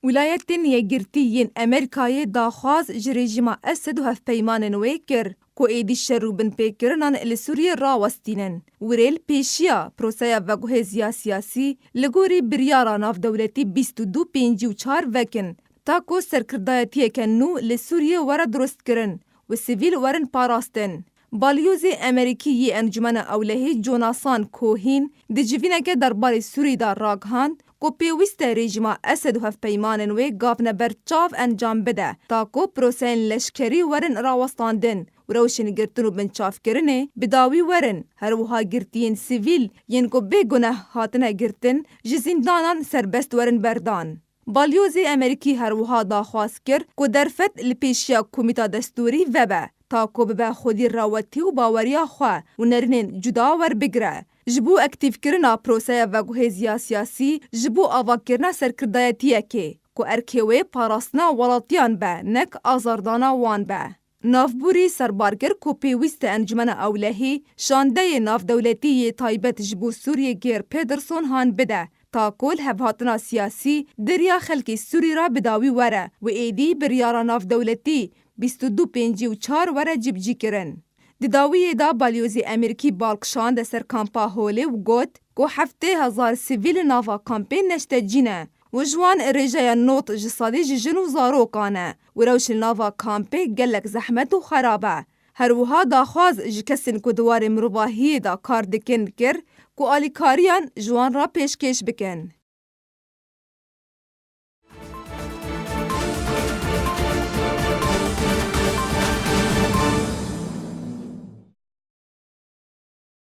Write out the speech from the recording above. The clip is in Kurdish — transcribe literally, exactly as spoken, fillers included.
Wilayetên Yekgirtî yên Amerîkayê daxwaz ji rejîma Esed û hevpeymanên wê kir, ku êdî şer û binpêkirinan li Sûriyê rawestînin. Wêrê li pêşiya proseya veguhêziya siyasî li gorî biryara navdewletî bîst û du pêncî û çar vekin, ta ku serkirdayetiyeke nû li Sûriyê were durustkirin û sivîl werin parastin. Balyozê Amerîkî yê Encûmena Ewlehî Jonathan Cohen di civîneke derbarê Sûrî de ragihand ku pêwîst e rejîma Esed û hevpeymanên wê gavne ber çav encam bide, ta ku proseyên leşkerî werin rawestandin û rewşên girtin û binçavkirinê bi dawî werin. Her wiha girtiyên sivîl yên ku bê guneh hatine girtin ji zîndanan serbest werin berdan. Balyozê Amerîkî her wiha daxwaz kir ku derfet li pêşiya Komîta Destûrî vebe, ta ku bibe xwedî rewetî û baweriya xwe û nerînên cuda werbigire. Ji bo aktîfkirina proseya veguhêziya siyasî, ji bo avakirina serkirdayetiyekê ku erkê wê parastina welatiyan be, nek azardana wan be. Navbûrî serbar kir ku pêwîst e Encûmena Ewlehî şandeyê navdewletî yê taybet ji bo Sûriyê Geir Pedersen han bide, ta ku lihevhatina siyasî di riya xelkê Sûrî re bi dawî were û êdî biryara navdewletî bîst û du pêncî û çar were cîbicîkirin. Di dawiyê de balyozê Amerîkî bal kişande ser kampa Holê û got ku heftê hezar sivîl li nava kampê neştecî ne û ji wan rêjeya nod ji sedî ji jin û zarokan e û rewş li nava kampê gelek zehmet û xerab e. Her wiha daxwaz ji kesên ku di warê mirovahiyê de kar dikin kir ku alîkariyan ji wan re pêşkêş bikin.